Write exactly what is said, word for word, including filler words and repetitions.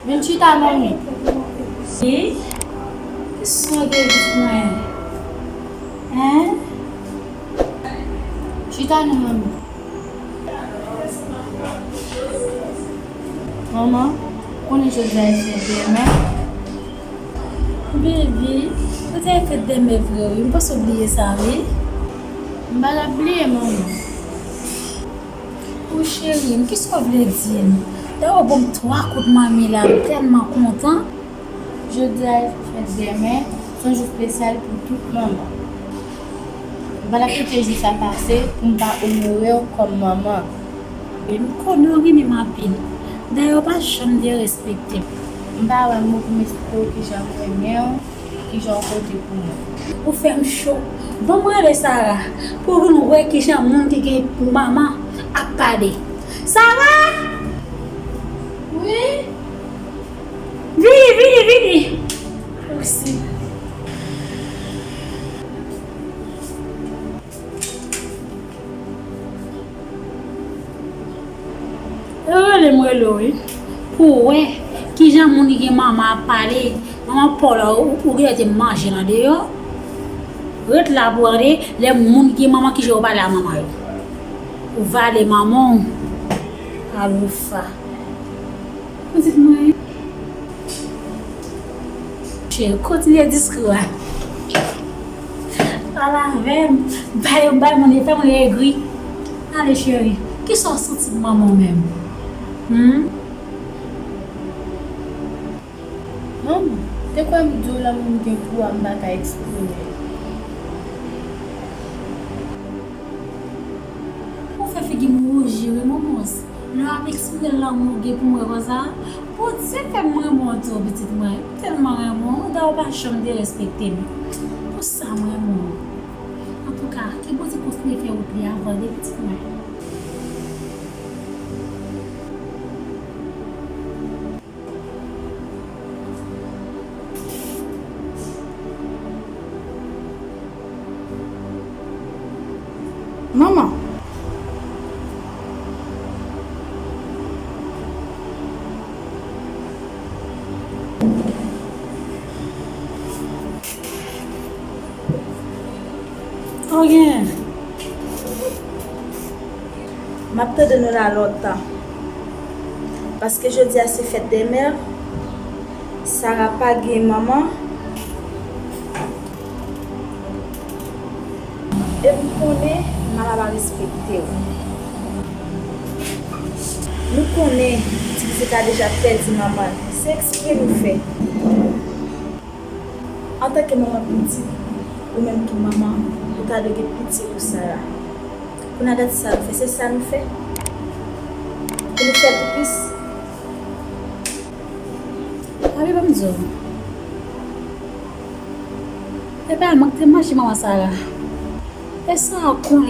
Vin chita, manmi. Wi? Kisa w gen pitit mwen? Hein? Chita non, manmi. Manman, ou konnen jodi a se fèt dèmen? Baby, jodi a fèt dèmen vre wi. M panse w bliye sa wi. M pa t ap bliye, manman. O cheri m, kisa w vle di m? Dayè w ban m twa kout manmi la, m tèlman kontan. Jodi a fèt dèmen, se yon jou espesyal pou tout manman. M pa t ap kite jou sa pase pou m pa onore w kòm manman. M konnen w renmen m anpil. Dayè w pa janm derespekte m. M pa wè mo pou m eksplike w kijan m renmen w, kijan w konte pou mwen. Ou fè m cho. Ban m rele Sara pou vin wè kijan moun ki gen manman ap pale. Sara! Wi? Vini, vini, vini! Mèsi. Yo rele m rele w wi. Pou w wè kijan moun ki gen manman ap pale. Manman pa w la, ou, ou genlè te manje l andeyò. Ret la pou w tande lè moun ki gen manman kijan yo pale a manman yo. Ou vale manman w. Aloufa. Pitit mwen. Cheri, kontinye diskou a. Pale avè m. Bay, bay moun, fè moun egri. Ale cheri, kisa w santi pou manman w menm? Hmm? Manman, te kwè m di w lanmou m gen pou w a m pa ka eksprime l. Ou fè figi m wouji wi, Momons. Lè w ap eksprime lanmou w gen pou mwen konsa, Bondye fè m renmen w tou, pitit mwen. M tèlman renmen w, dayè w pa janm derespekte m. Pou sa m renmen w. Antouka, ke Bondye kontinye fè wout li avè w, pitit mwen. Manman. Ok. M ap tande nou la lontan. Paske jodi a se fèt dè mè. Sara pa gen manman. E m konnen manman pa respekte w. Nou konnen ti pitit la deja pèdi manman l. Se eksprè nou fè. Antanke manman pitit, ou menm ki manman, ou ta dwe gen pitye pou Sara. Kounye a gade sa nou fè, se sa nou fè? Pou nou fè pou plis? Abi, ban m di w. E pa mwen ki te manje manman Sara. E Sara konnen